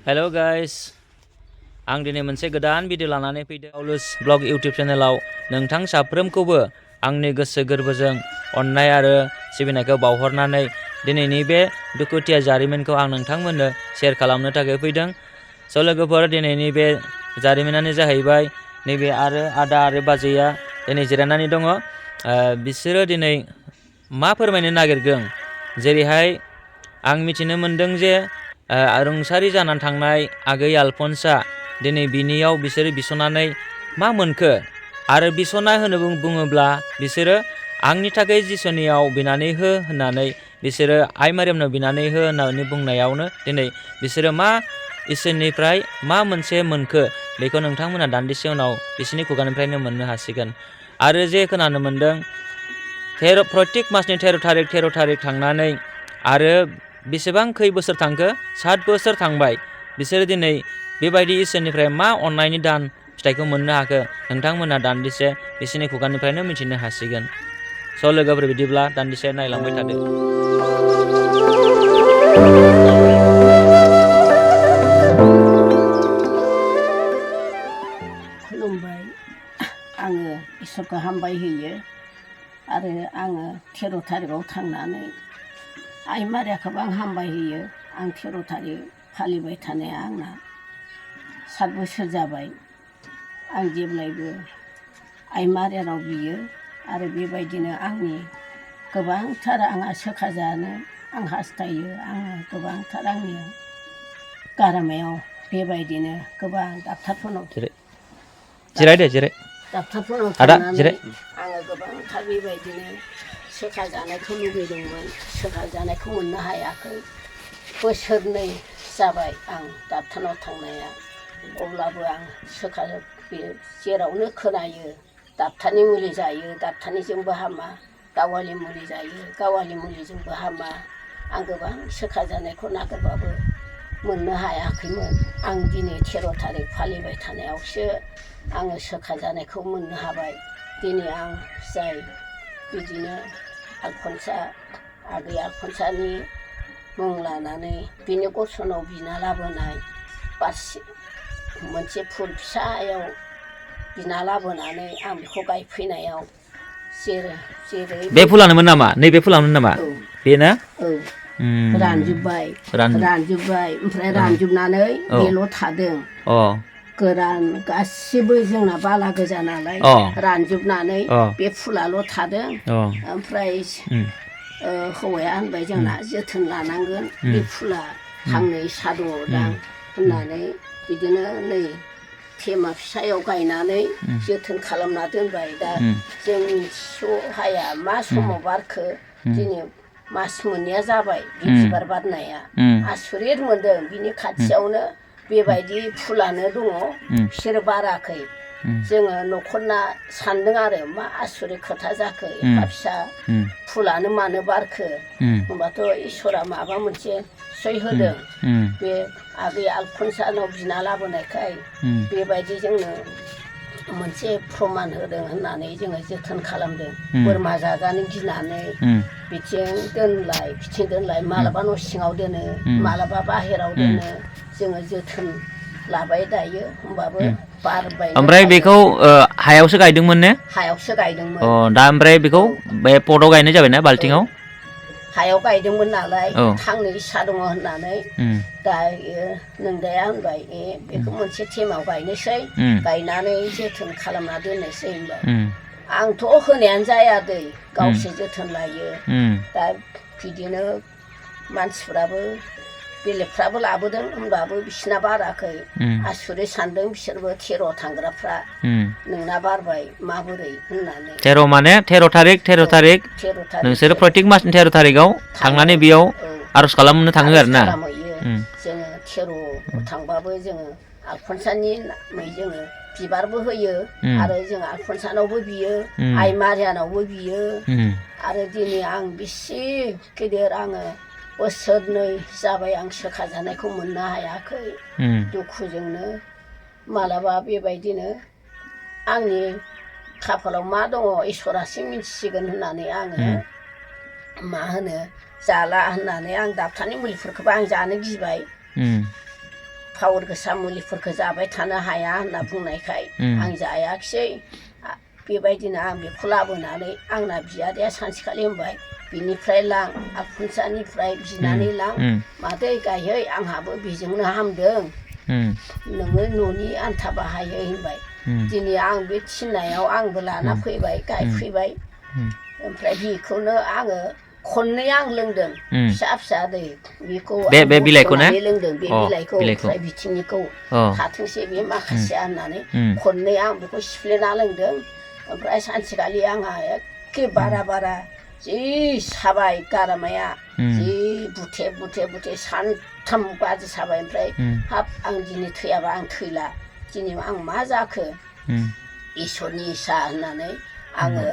हेल' guys आं दिनै मोनसे गोदान भिडिअ लानानै फैदों पाउलुस ब्लग इउटिउब चेनेलाव नोंथां साफ्रोमखौबो आंनि गोसो गोरबोजों अननाय आरो सिबिनायखौ बावहरनानै दिनैनि बे दुखुथिया जारिमिनखौ आं नोंथांमोननो शेयार खालामनो थाखाय फैदों। स' लोगोफोर दिनैनि बे जारिमिनानो जाहैबाय नैबे आदा आरो बाजैया दिनै जिरायनानै दङ। बिसोरो दिनै मा फोरमायनो नागिरदों जेरैहाय आं मिथिनो मोन्दों जे रुंसारि जानानै थांनाय आगै आलफनसा दिनै बिनियाव बिसोरो बिस'नानै मा मोनखो आरो बिस'ना होनो बुङोब्ला बिसोरो आंनि थाखाय जिसुनियाव बिनानै हो होननानै बिसोरो आइ मारियामनाव बिनानै हो होननानै बुंनायावनो दिनै बिसोरो मा इसोरनिफ्राय मा मोनसे मोनखो बेखौ नोंथांमोना दान्दिसे उनाव बिसोरनि खुगानिफ्रायनो मोननो हासिगोन। आरो जे खोनानो मोन्दों प्रत्येक मासनि 13 थारिख थांनानै आरो बेसेबां खै बोसोर थांखो 7 बोसोर थांबाय बिसोरो दिनै बेबायदि इसोरनिफ्राय मा अननायनि दान फिथाइखौ मोननो हाखो नोंथांमोना दान्दिसे बिसोरनि खुगानिफ्रायनो मिथिनो हासिगोन। स' लोगोफोर बिदिब्ला दान्दिसे नायलांबाय थादो। खुलुमबाय। आङो इसोरखौ हामबाय होयो आरो आङो 13 थारिखआव थांनानै आइ मारियाखौबो आं हामबाय होयो। आं 13 थारिख फालिबाय थानाया आंना 7 बोसोर जाबाय। आं जेब्लायबो आइ मारियानाव बियो आरो बेबायदिनो आंनि गोबांथार आंहा सोखाजानो आं हास्थायो। आङो गोबांथार आंनि गारामायाव बेबायदिनो गोबां डाक्टारफोरनाव डाक्टारफोरनाव थांनानै आङो गोबांथार बेबायदिनो सोखाजानायखौ लुगैदोंमोन। सोखाजानायखौ मोननो हायाखै। बोसोरनै जाबाय आं डाक्टारनाव थांनाया। अब्लाबो आं जेरावनो खोनायो डाक्टारनि मुलि जायो, डाक्टारनिजोंबो हामा, गावालि मुलि जायो, गावालि मुलिजोंबो हामा। आं गोबां सोखाजानायखौ नागिरबाबो मोननो हायाखैमोन। आं दिनै 13 थारिख फालिबाय थानायावसो आङो सोखाजानायखौ मोननो हाबाय। दिनै आं जाय बिदिनो आगै आलफनसानि मुं लानानै बिनि गसनाव बिना लाबोनाय मोनसे फुल फिसायाव बिना लाबोनानै आं बेखौ गायफैनायाव जेरै बे फुलानोमोन नामा? नैबे फुलानोमोन नामा? औ बेना औ रानजोब्बाय ओमफ्राय रानजोबनानै बेल' थादों। गोरान गासिबो जोंना बाला गोजा नालाय रानजोबनानै बे फुलाल' थादों। ओमफ्राय हौवाया होनबाय जोंना जोथोन लानांगोन बे फुला फांनै साद'दां होननानै बिदिनो नै थेमा फिसायाव गायनानै जोथोन खालामना दोनबाय। दा जों मिथिस' हाया मा समाव बारखो दिनै मास मोननैया जाबाय बे बिबार बारनाया। आसुरित मोन्दों। बिनि खाथियावनो बेबायदि फुलानो दङ बिसोरो बाराखै। जोङो न'खरना सान्दों आरो मा आसुरित खोथा जाखो एफा फिसा फुलानो मानो बारखो। होनबाथ' इसोरा माबा मोनसे सै होदों। बे आगै आलफनसानाव बिना लाबोनायखाय बेबायदि जोंनो मोनसे प्रमान होदों होननानै जोङो जोथोन खालामदों। बोरमा जाजानो गिनानै बिथिं दोनलाय बिथिं दोनलाय मालाबा न' सिङाव दोनो, मालाबा बाहेराव दोनो। जोङो जोथोन लाबाय दायो होमबाबो बारबाय। ओमफ्राय बेखौ हायावसो गायदोंमोन ने? हायावसो गायदोंमोन। दा ओमफ्राय बेखौ बे पटआव गायनाय जाबायना बाल्थिङाव? हायाव गायदोंमोन नालाय फांनै फिसा दङ होननानै दायो नोंदाया होनबाय बेखौ मोनसे थेमाव गायनोसै, गायनानै जोथोन खालामना दोननोसै होनबाय। आंथ' होनायानो जाया दै, गावसो जोथोन लायो। दा बिदिनो मानसिफ्राबो बेलेगफ्राबो लाबोदों होनबाबो बिसिना बाराखै। आसुरित सानदों बिसोरबो 13 थांग्राफ्रा नोंना बारबाय माबोरै होननानै। 13 माने 13 थारिख नोंसोरो प्रत्येक मासनि 13 थारिखआव थांनानै बेयाव आर'ज खालामनो थाङो आरो ना? जोङो 13 थांबाबो जोङो आलफनसानि नामै जोङो बिबारबो होयो आरो जों आलफनसानावबो बियो, आइ मारियानावबो बियो। आरो दिनै आं बेसे गेदेर आङो बोसोरनै जाबाय आं सोखाजानायखौ मोननो हायाखै। दुखुजोंनो मालाबा बेबायदिनो आंनि खाफालाव मा दङ इसोरासो मिथिसिगोन होननानै आङो मा होनो जाला होननानै आं डाक्टारनि मुलिफोरखौबो आं जानो गिबाय। पावार गोसा मुलिफोरखौ जाबाय थानो हाया होनना बुंनायखाय आं जायाखिसै बेबायदिनो आं बेखौ लाबोनानै आंना बियादैया सानसेखालि होनबाय बिनिफ्राय लां आलफनसानिफ्राय बिनानै लां मादै गायै आंहाबो बेजोंनो हामदों नोङो न'नि आन्था बाहायो होनबाय दिनै आं बे थिननायाव आंबो लाना फैबाय गायफैबाय ओमफ्राय बेखौनो आङो खननै आं लोंदों फिसा फिसा दै बेखौ बे बिलाइखौनो लोंदों बे बिलाइखौ ओमफ्राय बिथिंनिखौ थाथोंसै बे माखासेया होननानै खननै आं बेखौ सिफ्लेना लोंदों ओमफ्राय सानसेखालि आंहा एखे बारा जि साबाय गारामाया जि बुथे सानथाम बाजि साबाय ओमफ्राय हाब आं दिनै थैयाबा आं थैला दिनै आं मा जाखो इसोरनि इसा होननानै आङो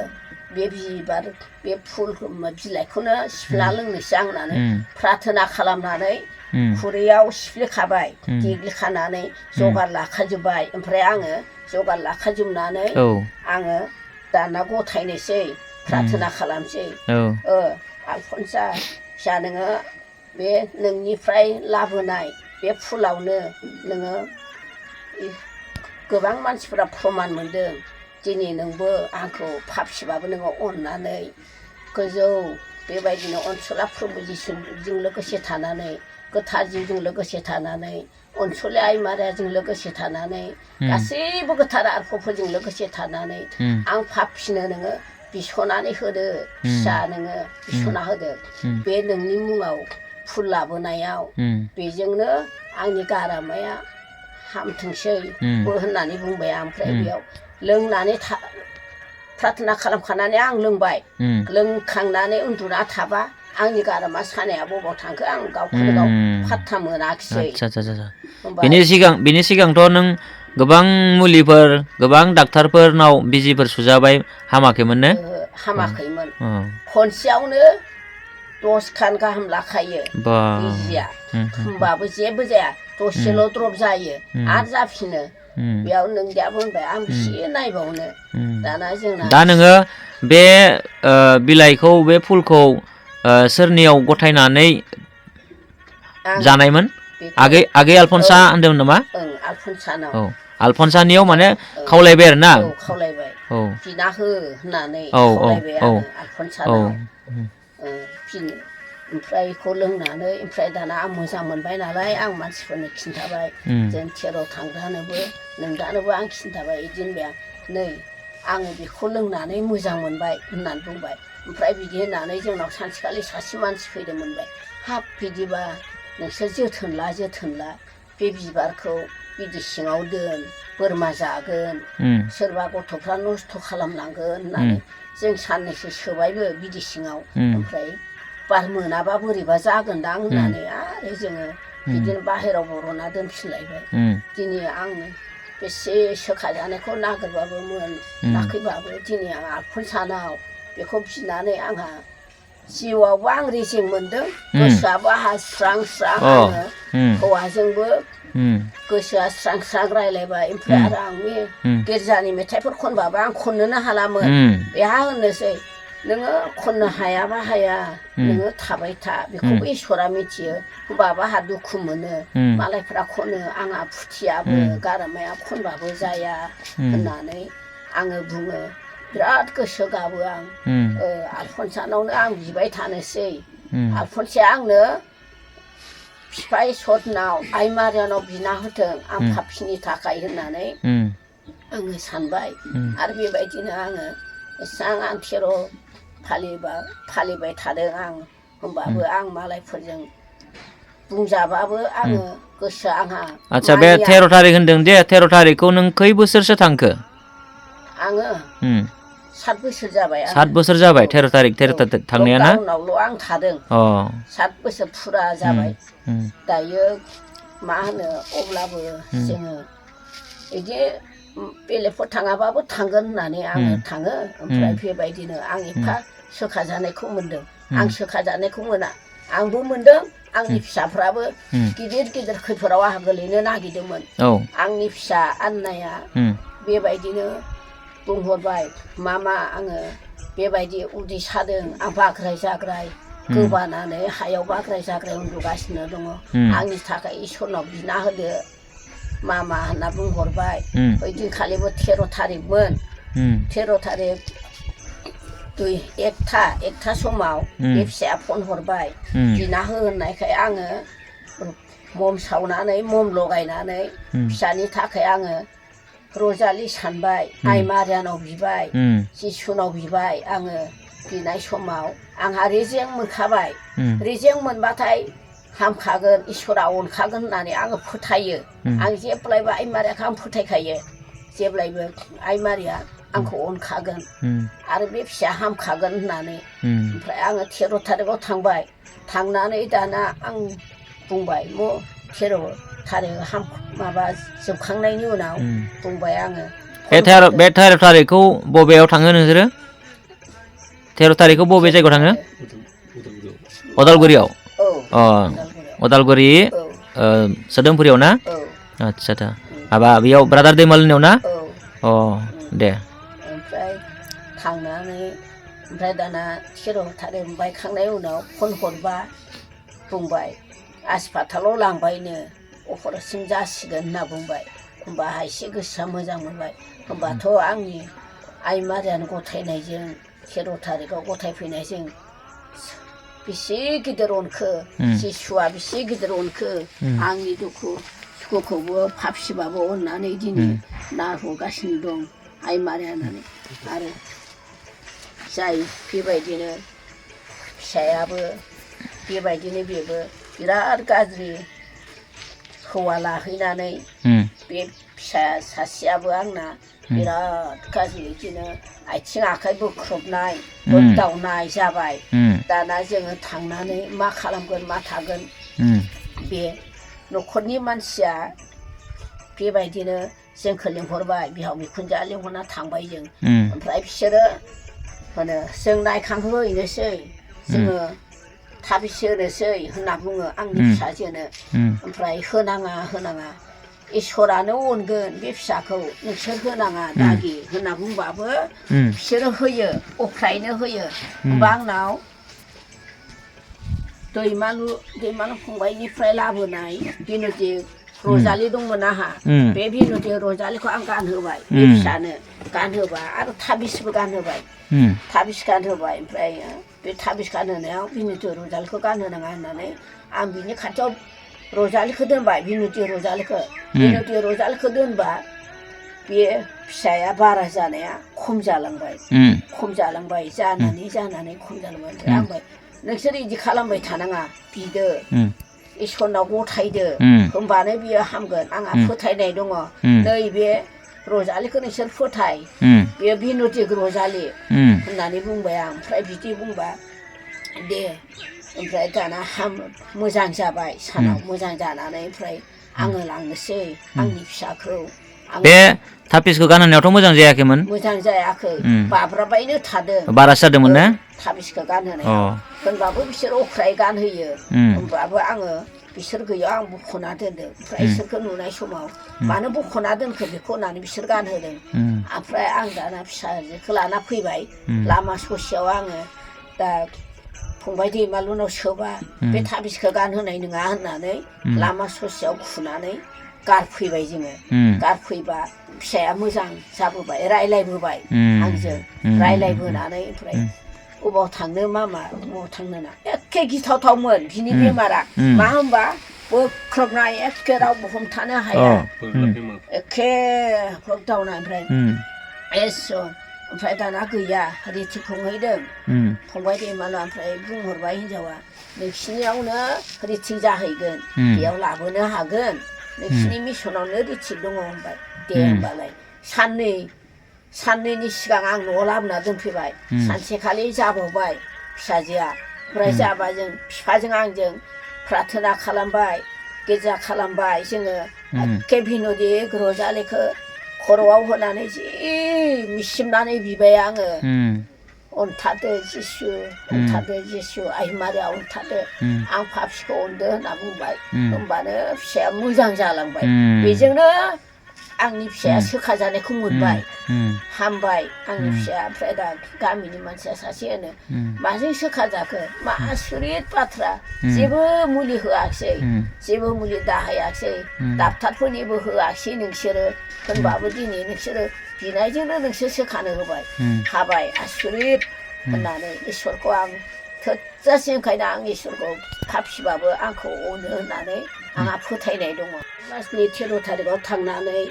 बे बिबार बे फुल बिलाइखौनो सिफ्लेना लोंनोसै आं होननानै प्रार्थना खालामनानै खुरैयाव सिफ्लेखाबाय देग्लिखानानै जगार लाखाजोब्बाय ओमफ्राय आङो जगार लाखाजोबनानै आङो दाना गथायनोसै प्रार्थना खालामसै आलफनसा फिसा नोङो बे नोंनिफ्राय लाबोनाय बे फुलावनो नोङो गोबां मानसिफोरा प्रमान मोनदों दिनै नोंबो आंखौ पापसिबाबो नोङो अननानै गोजौ बेबायदिनो अनसुला प्रभु जिसुजों लोगोसे थानानै गोथार जिउजों लोगोसे थानानै अनसुलि आइ मारियाजों लोगोसे थानानै गासैबो गोथार आरफफोरजों लोगोसे थानानै आं पापसिनो नोङो बिसनानै होदो फिसा नोङो बिसना होदो बे नोंनि मुङाव फुल लाबोनायाव बेजोंनो आंनि गारामाया हामथोंसै होननानै बुंबाय आं ओमफ्राय बेयाव लोंनानै प्रार्थना खालामखानानै आं लोंबाय लोंखांनानै उन्दुना थाबा आंनि गारामा सानाया बबाव थांखो आं गावखौनो गाव फात्ता मोनाखिसै बिनि सिगांथ' नों गोबां मुलिफोर गोबां डाक्टारफोरनाव बिजिफोर सुजाबाय हामाखैमोन ने हामाखैमोन खनसेयावनो 10 खान गाहाम लाखायो बिजिया होमबाबो जेबो जाया दसेल' द्रप जायो आरो जाफिनो बेयाव नोंदियाबो होनबाय आं बेसे नायबावनो दाना जोंना दा नोङो बे बिलाइखौ बे फुलखौ सोरनियाव गथायनानै जानायमोन आगै आलफनसा होनदोंमोन नामा आलफनसानाव आलफनसानियाव माने खावलायबाय आरो ना खावलायबाय बिना हो होननानै खावलायबाय आङो आलफनसानाव ओमफ्राय बेखौ लोंनानै ओमफ्राय दाना आं मोजां मोनबाय नालाय आं मानसिफोरनो खिन्थाबाय जों थेराव थांग्रानोबो नोंदानोबो आं खिन्थाबाय बिदि होनबाय आं नै आङो बेखौ लोंनानै मोजां मोनबाय होननानै बुंबाय ओमफ्राय बिदि होननानै जोंनाव सानसेखालि सासे मानसि फैदों मोनबाय हाब बिदिबा नोंसोर जोथोन ला बे बिबारखौ बिदि सिङाव दोन बोरमा जागोन सोरबा गथ'फ्रा नस्थ' खालामलांगोन होननानै जों साननैसो सोबायबो बिदि सिङाव ओमफ्राय बार मोनाबा बोरैबा जागोनदां होननानै आरो जोङो बिदिनो बाहेराव बर'ना दोनफिनलायबाय दिनै आं बेसे सोखाजानायखौ नागिरबाबो मोनाखैबाबो दिनै आं आलफनसानाव बेखौ बिनानै आंहा जिउआवबो आं रेजें मोनदों गोसोआबो आंहा स्रां आङो हौवाजोंबो गोसोआ स्रां रायलायबाय ओमफ्राय आरो आं गिर्जानि मेथाइफोर खनबाबो आं खननोनो हालामोन बेहा होननोसै नोङो खननो हायाबा हाया नोङो थाबाय था बेखौबो इसोरा मिथियो होमबाबो आंहा दुखु मोनो मालायफ्रा खनो आंहा फुथियाबो गारामाया खनबाबो जाया होननानै आङो बुङो बिराद गोसो गाबो आं आलफनसानावनो आं बिबाय थानोसै आलफनसाया आंनो बिफा इसोरनाव आइ मारियानाव बिना होथों आं पापसिनि थाखाय होननानै आङो सानबाय आरो बेबायदिनो आङो एसां आं थेर' फालिबाय थादों आं होमबाबो आं मालायफोरजों बुंजाबाबो आङो गोसोआ आंहा आच्छा बे 13 थारिख होनदों दे 13 थारिखखौ नों खै बोसोरसो थांखो आङो 7 बोसोर जाबाय 7 बोसोर जाबाय 13 थारिख थांनाया ना लकडाउनावल' आं थादों 7 बोसोर फुरा जाबाय दायो मा होनो अब्लाबो जोङो बिदि बेलेगफोर थाङाबाबो थांगोन होननानै आङो थाङो ओमफ्राय बेबायदिनो आं एफा सोखाजानायखौ मोनदों आं सोखाजानायखौ मोना आंबो मोनदों आंनि फिसाफ्राबो गिदिर खैफोदाव आंहा गोलैनो नागिरदोंमोन आंनि फिसा आन्नाया बेबायदिनो बुंहरबाय मामा आङो बेबायदि उदै सादों आं बाग्राय जाग्राय गोबानानै हायाव बाग्राय जाग्राय उन्दुगासिनो दङ आंनि थाखाय इसोरनाव बिना होदो मामा होनना बुंहरबाय ओइदिनखालिबो 13 थारिखमोन 13 थारिख 1टा समाव बे फिसाया फन हरबाय बिना हो होननायखाय आङो मम सावनानै मम लगायनानै फिसानि थाखाय आङो रजालि सानबाय आइ मारियानाव बिबाय जिसुनाव बिबाय आङो बिनाय समाव आंहा रेजें मोनखाबाय रेजें मोनबाथाय हामखागोन इसोरा अनखागोन होननानै आङो फोथायो आं जेब्लायबो आइ मारियाखौ आं फोथायखायो जेब्लायबो आइ मारिया आंखौ अनखागोन आरो बे फिसाया हामखागोन होननानै ओमफ्राय आङो 13 थारिखआव थांबाय थांनानै दाना आं बुंबाय 13 थारिख माबा जोबखांनायनि उनाव बुंबाय आङो बे 13 थारिखखौ बबेयाव थाङो नोंसोरो 13 थारिखखौ बबे जायगायाव थाङो अदालगुरियाव अदालगुरि सोदोमफुरियाव ना आच्छा माबा बेयाव ब्रादार दैमालुनियाव ना दे ओमफ्राय थांनानै ओमफ्राय दाना 13 थारिख बायखांनायनि उनाव फन हरबा बुंबाय हासपातालाव लांबायनो अपारेसन जासिगोन होनना बुंबाय होमबाहा एसे गोसोआ मोजां मोनबाय होमबाथ' आंनि आइ मारियानो गथायनायजों 13 थारिखआव गथायफैनायजों बेसे गिदिर अनखो जिसुआ बेसे गिदिर अनखो आंनि दुखु सुखुखौबो फाबसिबाबो अननानै दिनै नाहरगासिनो दं आइ मारिया होननानै आरो जाय बेबायदिनो फिसायाबो बेबायदिनो बेबो बिराद गाज्रि हौवा लाहैनानै बे फिसा सासेयाबो आंना बिराद गाज्रि बिदिनो आथिं आखाइ बोख्रबनाय बोगदावनाय जाबाय दाना जोङो थांनानै मा खालामगोन मा थागोन बे न'खरनि मानसिया बेबायदिनो जोंखौ लिंहरबाय बिहाव बिखुनजोआ लिंहरना थांबाय जों ओमफ्राय बिसोरो होनो जों नायखांहोहैनोसै जोङो थाबिस होनोसै होनना बुङो आंनि फिसाजोनो ओमफ्राय होनाङा इसोरानो अनगोन बे फिसाखौ नोंसोर होनाङा दागि होनना बुंबाबो बिसोरो होयो अफ्रायनो होयो होमबा आंनाव दैमालु फंबायनिफ्राय लाबोनाय बिनुति रजालि दंमोन आंहा बे बिनुति रजालिखौ आं गानहोबाय बे फिसानो गानहोबा आरो थाबिसबो गानहोबाय ओमफ्राय बे थाबिस गानहोनायाव बिनुति रजालिखौ गानहोनाङा होननानै आं बिनि खाथियाव रजालिखौ दोनबाय बिनुति रजालिखौ दोनबा बे फिसाया बारा जानाया खम जालांबाय जानानै खम जालांबाय ओमफ्राय आं नोंसोर इदि खालामबाय थानाङा बिदो इसोरनाव गथायदो होमबानो बियो हामगोन आंहा फोथायनाय दङ नैबे रजालिखौ नोंसोर फोथाय बेयो बिनुति रजालि होननानै बुंबाय आं ओमफ्राय बिदि बुंबा दे ओमफ्राय दाना मोजां जाबाय सानाव मोजां जानानै ओमफ्राय आङो लांनोसै आंनि फिसाखौ बे थाबिसखौ गानहोनायावथ' मोजां जायाखैमोन मोजां जायाखै बाब्राबायनो थादों बारासो जादोंमोन ना थाबिसखौ गानहोनायाव होनबाबो बिसोर अख्राय गानहोयो होनबाबो आङो बिसोर गैया आं बख'ना दोनदों ओमफ्राय बिसोरखौ नुनाय समाव मानो बख'ना दोनखो बेखौ होननानै बिसोर गानहोदों ओमफ्राय आं दाना फिसाजोखौ लाना फैबाय लामा ससेयाव आङो दा फंबाय दैमालुनाव सोबा बे थाबिसखौ गानहोनाय नङा होननानै लामा ससेयाव खुनानै गारफैबाय जोङो गारफैबा फिसाया मोजां जाबोबाय रायलायबोबाय आंजों रायलायबोनानै ओमफ्राय अबाव थांनो मामा अबाव थांनो ना एखे गिथावथावमोन बिनि बेमारा मा होनबा बोख्रबनाय एखे रावबो हमथानो हाया एखे बोगदावनाय ओमफ्राय दाना गैया रिथि खुंहैदों फंबाय दैमालु ओमफ्राय बुंहरबाय हिनजावा नोंसिनियावनो रिथिं जाहैगोन बेयाव लाबोनो हागोन नोंसिनि मिसनावनो रिथिं दङ होनबाय दे होनबालाय साननैनि सिगां आं न'आव लाबोना दोनफैबाय सानसेखालि जाबावबाय फिसाजोआ ओमफ्राय जाबा जों बिफाजों आंजों प्रार्थना खालामबाय गिर्जा खालामबाय जोङो एखे बिनुति रजालिखौ खर'आव होनानै जि मिसिमनानै बिबाय आङो अनथारदो जिसु आइ मारिया अनथारदो आं पापिखौ अनदो होनना बुंबाय होमबानो फिसाया मोजां जालांबाय बेजोंनो आंनि फिसाया सोखाजानायखौ मोनबाय हामबाय आंनि फिसाया ओमफ्राय दा गामिनि मानसिया सासे होनो माजों सोखाजाखो मा आसुरित बाथ्रा जेबो मुलि होआखिसै जेबो मुलि दाहायाखिसै डाक्टारफोरनिबो होआखिसै नोंसोरो होनबाबो दिनै नोंसोरो बिनायजोंनो नोंसोर सोखानो होबाय हाबाय आसुरित होननानै इसोरखौ आं थोजासे ओंखायनो आं इसोरखौ खाफिबाबो आंखौ अनो होननानै आंहा फोथायनाय दङ मासनि 13 थारिखआव थांनानै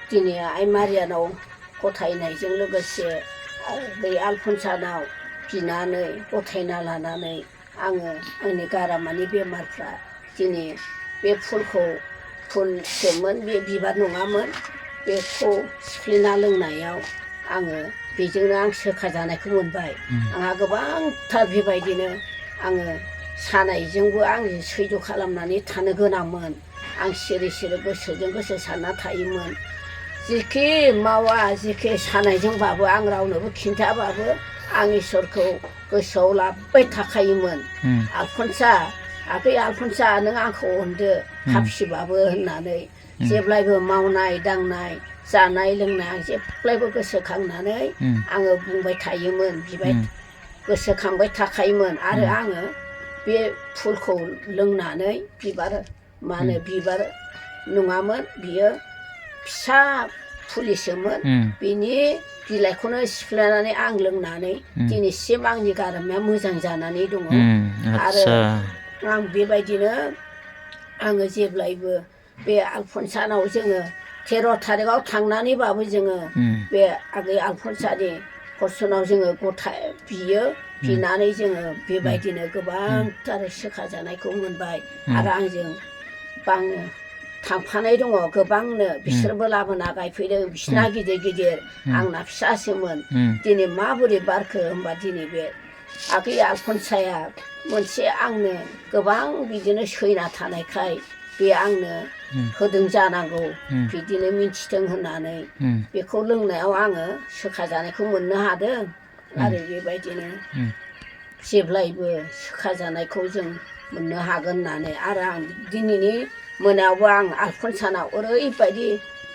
दिनै आइ मारियानाव गथायनायजों लोगोसे बै आलफनसानाव बिनानै गथायना लानानै आङो आंनि गारामानि बेमारफ्रा दिनै बे फुलसोमोन बे बिबार नङामोन बेखौ सिफ्लेना लोंनायाव आङो बेजोंनो आं सोखाजानायखौ मोनबाय आंहा गोबांथार बेबायदिनो आङो सानायजोंबो आं सैज' खालामनानै थानो गोनांमोन आं सिरि सिरि गोसोजों गोसो सानना थायोमोन जेखि मावा जेखि सानायजोंबाबो आं रावनोबो खिन्थाबाबो आं इसोरखौ गोसोआव लाबोबाय थाखायोमोन आलफनसा आगै आलफनसा नों आंखौ अनदो खाफिबाबो होननानै जेब्लायबो मावनाय दांनाय जानाय लोंनाय आं जेब्लायबो गोसोखांनानै आङो बुंबाय थायोमोन बिबाय गोसोखांबाय थाखायोमोन आरो आङो बे फुलखौ लोंनानै बिबार मा होनो बिबार नङामोन बियो फिसा फुलिसोमोन बिनि बिलाइखौनो सिफ्लेनानै आं लोंनानै दिनैसिम आंनि गारामाया मोजां जानानै दङ आरो आं बेबायदिनो आङो जेब्लायबो बे आलफनसानाव जोङो 13 थारिखआव थांनानैबाबो जोङो बे आगै आलफनसानि हरसनाव जोङो गथाय बियो बिनानै जोङो बेबायदिनो गोबांथार सोखाजानायखौ मोनबाय आरो आंजों बाङो थांफानाय दङ गोबांनो बिसोरबो लाबोना गायफैदों बिसिना गिदिर गिदिर आंना फिसासोमोन दिनै माबोरै बारखो होमबा दिनै बे आगै आलफनसाया मोनसे आंनो गोबां बिदिनो सैना थानायखाय बे आंनो होदों जानांगौ बिदिनो मिन्थिथों होननानै बेखौ लोंनायाव आङो सोखाजानायखौ मोननो हादों आरो बेबायदिनो जेब्लायबो सोखाजानायखौ जों मोननो हागोन होननानै आरो आं दिनैनि मोनायावबो आं आलफनसानाव ओरैबायदि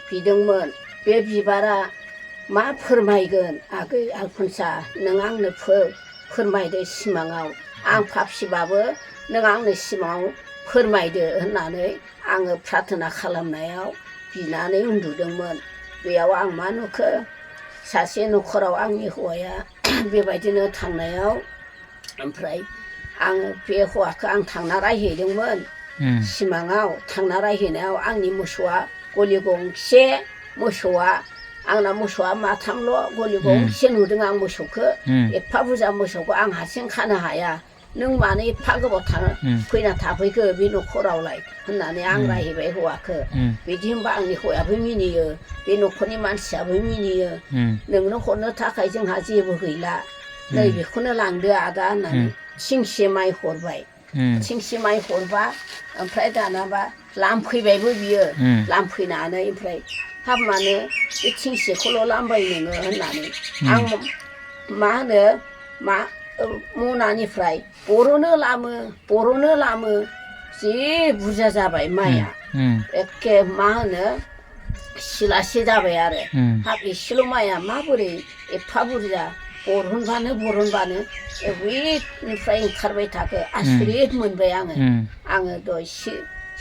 बिदोंमोन बे बिबारा मा फोरमायगोन आगै आलफनसा नों आंनो फोरमायदो सिमाङाव आं फाफिबाबो नों आंनो सिमाङाव फोरमायदो होननानै आङो प्रार्थना खालामनायाव बिनानै उन्दुदोंमोन बेयाव आं मा नुखो सासे न'खराव आंनि हौवाया बेबायदिनो थांनायाव ओमफ्राय आङो बे हौवाखौ आं थांना रायहैदोंमोन सिमाङाव थांना रायहैनायाव आंनि मोसौआ गलि गंसे मोसौआ आंना मोसौआ माथामल' गलि गंसे नुदों आं मोसौखौ एफा बुरजा मोसौखौ आं हारसिं खानो हाया नों मानो एफा गोबाव फैना थाफैखो बे न'खरावलाय होननानै आं रायहैबाय हौवाखौ बिदि होनबा आंनि हौवायाबो मिनियो बे न'खरनि मानसियाबो मिनियो नोंनो हरनो थाखाय जोंहा जेबो गैला नै बेखौनो लांदो आदा होननानै थिंसे माइ हरबाय थिंसे माइ हरबा ओमफ्राय दानाबा लामफैबायबो बियो लामफैनानै ओमफ्राय हाब मानो बे थिंसेखौल' लामबाय नोङो होननानै आं मा होनो मनानिफ्राय बर'नो लामो जि बुरजा जाबाय माइआ एखे मा होनो सिलासे जाबाय आरो हाब एसेल' माइआ माबोरै एफा बुरजा बरनबानो बेनिफ्राय ओंखारबाय थाखो आसुरित मोनबाय आङो दहाय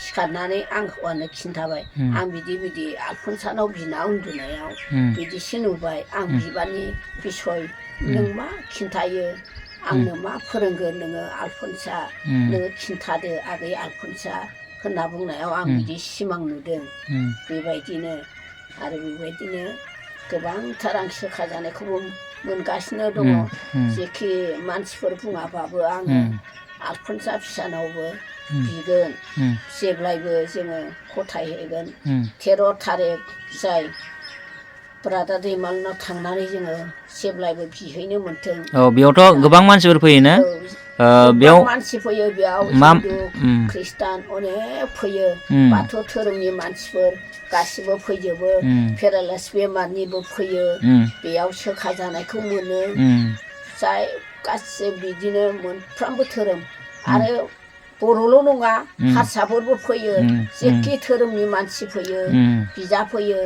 सिखारनानै आं हौवानो खिन्थाबाय आं बिदि आलफनसानाव बिना उन्दुनायाव बिदिसो नुबाय आं बिबारनि बिसय नों मा खिन्थायो आंनो मा फोरोंगोन नोङो आलफनसा नोङो खिन्थादो आगै आलफनसा होनना बुंनायाव आं बिदि सिमां नुदों बेबायदिनो आरो बेबायदिनो गोबांथार आं सोखाजानायखौबो मोनगासिनो दङ जेखि मानसिफोर बुङाबाबो आङो आलफनसा फिसानावबो बिगोन जेब्लायबो जोङो गथायहैगोन 13 थारिख जाय ब्रादार दैमालुनाव थांनानै जोङो जेब्लायबो बिहैनो मोन्थों बेयावथ' गोबां मानसिफोर फैयोना बेयाव मानसि फैयो बेयाव हिन्दु ख्रिस्टान अनेक फैयो बाथौ धोरोमनि मानसिफोर गासिबो फैजोबो पेरालाइस बेमारनिबो फैयो बेयाव सोखाजानायखौ मोनो जाय गासिबो बिदिनो मोनफ्रोमबो धोरोम आरो बर'ल' नङा हारसाफोरबो फैयो जेखि धोरोमनि मानसि फैयो बिजा फैयो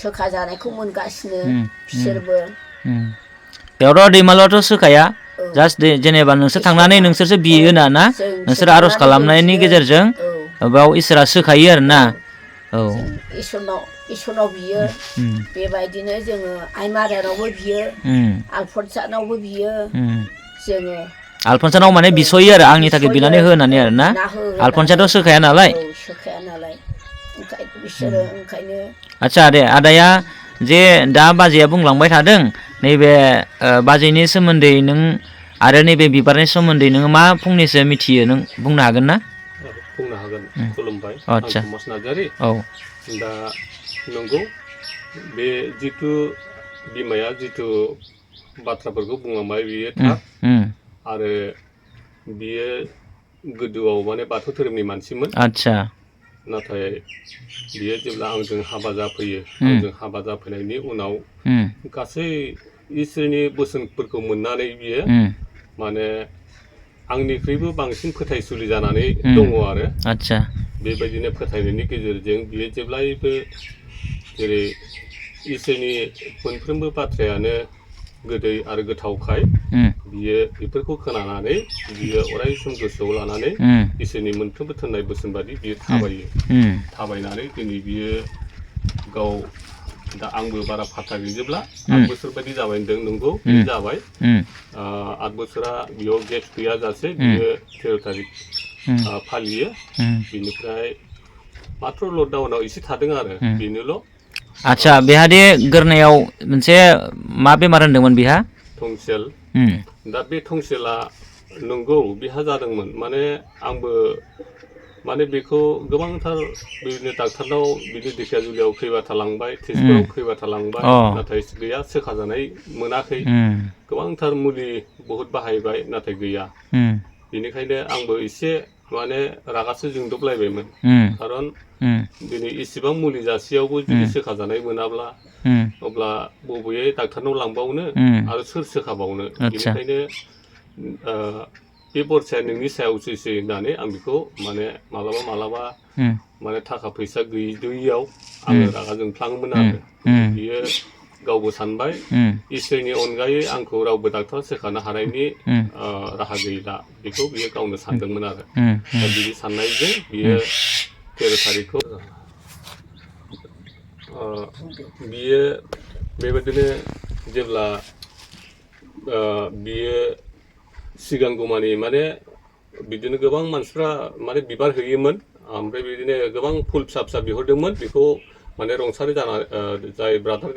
सोखा जानायखौ मोनगासिनो बिसोरबो बेयावथ' दैमालुआथ' सोखाया जास्ट जेनेबा नोंसोर थांनानै नोंसोरसो बियो ना नोंसोर आर'ज खालामनायनि गेजेरजों बेयाव इसोरा सोखायो आरो ना औ इसोरनाव बियो बेबायदिनो जोङो आइ मारारावबो बियो आलफनसानावबो बियो जोङो आलफनसानाव माने बिसयो आरो आंनि थाखाय बिनानै हो होननानै आरो ना आलफनसायाथ' सोखाया नालाय बिसोरो ओंखायनो आदसा दे आदाया जे दा बाजैया बुंलांबाय थादों नैबे बाजैनि सोमोन्दै नों आरो नैबे बिबारनि सोमोन्दै नोङो मा फंनैसो मिथियो नों बुंनो हागोन ना बुंनो हागोन खुलुमबाय आं थमास नार्जारि दा नंगौ बे जिथु बिमाया जिथु बाथ्राफोरखौ बुंलांबाय बियो थार आरो बियो गोदोआव माने बाथौ धोरोमनि मानसिमोन आदसा नाथाय बियो जेब्ला आंजों हाबा जाफैयो आंजों हाबा जाफैनायनि उनाव गासै इसोरनि बोसोनफोरखौ मोननानै बियो माने आंनिख्रुइबो बांसिन फोथायसुलि जानानै दङ आरो आदसा बेबायदिनो फोथायनायनि गेजेरजों बियो जेब्लायबो जेरै इसोरनि मोनफ्रोमबो बाथ्रायानो गोदै आरो गोथावखाय बियो बेफोरखौ खोनानानै बियो अराय सम गोसोआव लानानै इसोरनि मोनफ्रोमबो थोननाय बोसोन बादि बियो थाबायनानै दिनै बियो गाव दा आंबो बारा फाथा गैजोबला 8 बोसोर बायदि जाबाय होनदों नंगौ बे जाबाय 8 बोसोरा बेयाव गेप गैयाजासे बियो 13 थारिख फालियो बिनिफ्राय माथ्र लकडाउनाव एसे थादों आरो बेनोल' आदसा बेहादि गोरनायाव मोनसे मा बेमार होनदोंमोन बिहा टंसिल दा बे टंसिला नंगौ बिहा जादोंमोन माने आंबो माने बेखौ गोबांथार बिदिनो डाक्टारनाव बिदिनो ढेकियाजुलियाव खैबाथा लांबाय तेजपुराव खैबाथा लांबाय नाथाय गैया सोखाजानाय मोनाखै गोबांथार मुलि बहुद बाहायबाय नाथाय गैया बेनिखायनो आंबो एसे माने रागासो जोंदबलायबायमोन खारन दिनै इसेबां मुलि जासेयावबो जुदि सोखाजानाय मोनाब्ला अब्ला बबेयै डाक्टारनाव लांबावनो आरो सोर सोखाबावनो बेनिखायनो बे बरसाया नोंनि सायावसो होननानै आं बेखौ माने मालाबा माने थाखा फैसा गैयैयाव आङो रागा जोंफ्लाङोमोन आरो बियो गावबो सानबाय इसोरनि अनगायै आंखौ रावबो डाक्टार सोखानो हानायनि राहा गैला बेखौ बियो गावनो सानदोंमोन आरो दा बिदि साननायजों बियो 13 थारिखखौ बियो बेबायदिनो जेब्ला बियो सिगांगौमानि माने बिदिनो गोबां मानसिफ्रा माने बिबार हैयोमोन ओमफ्राय बिदिनो गोबां फुल फिसा फिसा बिहरदोंमोन बेखौ माने रुंसारि जाना जाय ब्रादार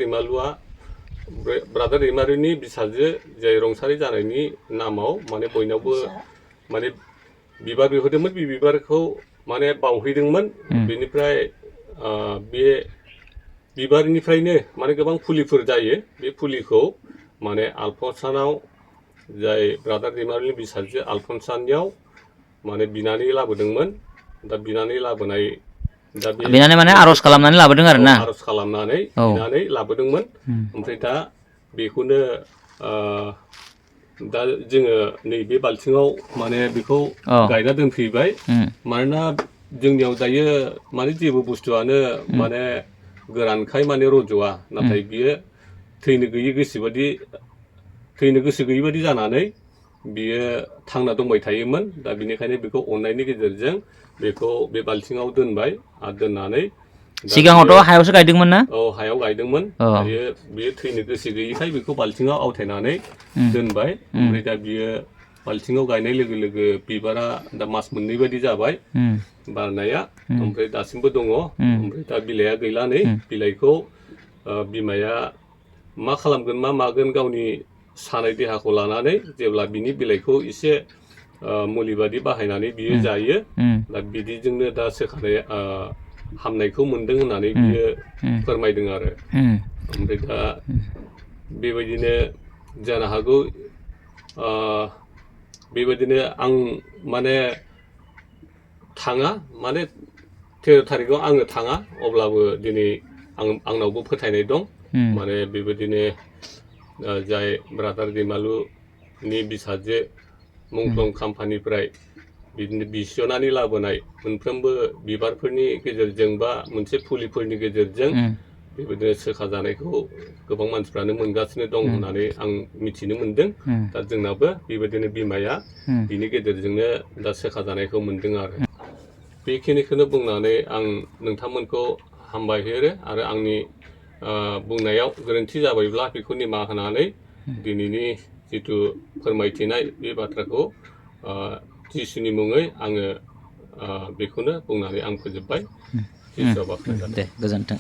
दैमारिनि बिसाजो जाय रुंसारि जानायनि नामाव माने बयनावबो माने बिबार बिहरदोंमोन बे बिबारखौ माने बावहैदोंमोन बेनिफ्राय बे बिबारनिफ्रायनो माने गोबां फुलिफोर जायो बे फुलिखौ माने आलफनसानाव जाय ब्रादार दैमारिनि बिसाजो आलफनसानियाव माने बिनानै लाबोदोंमोन दा बिनानै लाबोनाय दा बिनानै माने आर'ज खालामनानै लाबोदों आरो ना आर'ज खालामनानै बिनानै लाबोदोंमोन ओमफ्राय दा बेखौनो दा जोङो नैबे बाल्थिङाव माने बेखौ गायना दोनफैबाय मानोना जोंनियाव दायो माने जेबो बुस्थुआनो माने गोरानखाय माने रज'आ नाथाय बियो थैनो गोसो गैयि बादि जानानै बियो थांना दंबाय थायोमोन दा बिनिखायनो बेखौ अननायनि गेजेरजों बेखौ बे बाल्थिङाव दोनबाय आरो दोननानै सिगाङावथ' हायावसो गायदोंमोन ना औ हायाव गायदोंमोन दायो बियो थैनो गोसो गैयिखाय बेखौ बाल्थिङाव आवथायनानै दोनबाय ओमफ्राय दा बियो बाल्थिङाव गायनाय लोगो लोगो बिबारा दा मास मोननै बायदि जाबाय बारनाया ओमफ्राय दासिमबो दङ ओमफ्राय दा बिलाइआ गैला नै बिलाइखौ बिमाया मा खालामगोन मा मागोन गावनि सानाय देहाखौ लानानै जेब्ला बिनि बिलाइखौ एसे मुलि बादि बाहायनानै बियो जायो दा बिदिजोंनो दा सोखानाय हामनायखौ मोन्दों होननानै बियो फोरमायदों आरो ओमफ्राय दा बेबायदिनो जानो हागौ बेबायदिनो आं माने थाङा माने 13 थारिखआव आङो थाङा अब्लाबो दिनै आंनावबो फोथायनाय दं माने बेबायदिनो जाय ब्रादार दैमालुनि बिसाजो मुंख्लं खाम्फानिफ्राय बिदिनो बिसिनानै लाबोनाय मोनफ्रोमबो बिबारफोरनि गेजेरजों बा मोनसे फुलिफोरनि गेजेरजों बेबायदिनो सोखाजानायखौ गोबां मानसिफ्रानो मोनगासिनो दं होननानै आं मिथिनो मोनदों। दा जोंनाबो बेबायदिनो बिमाया बिनि गेजेरजोंनो दा सोखाजानायखौ मोनदों आरो बेखिनिखौनो बुंनानै आं नोंथांमोनखौ हामबायहोयो आरो आंनि बुंनायाव गोरोन्थि जाबायब्ला बेखौ निमाहा होनानै दिनैनि जिथु फोरमायथिनाय बे बाथ्राखौ जिसुनि मुङै आङो बेखौनो बुंनानै आं फोजोबबाय। जिसुआ बाख्नायजाथों। दे गोजोन्थों।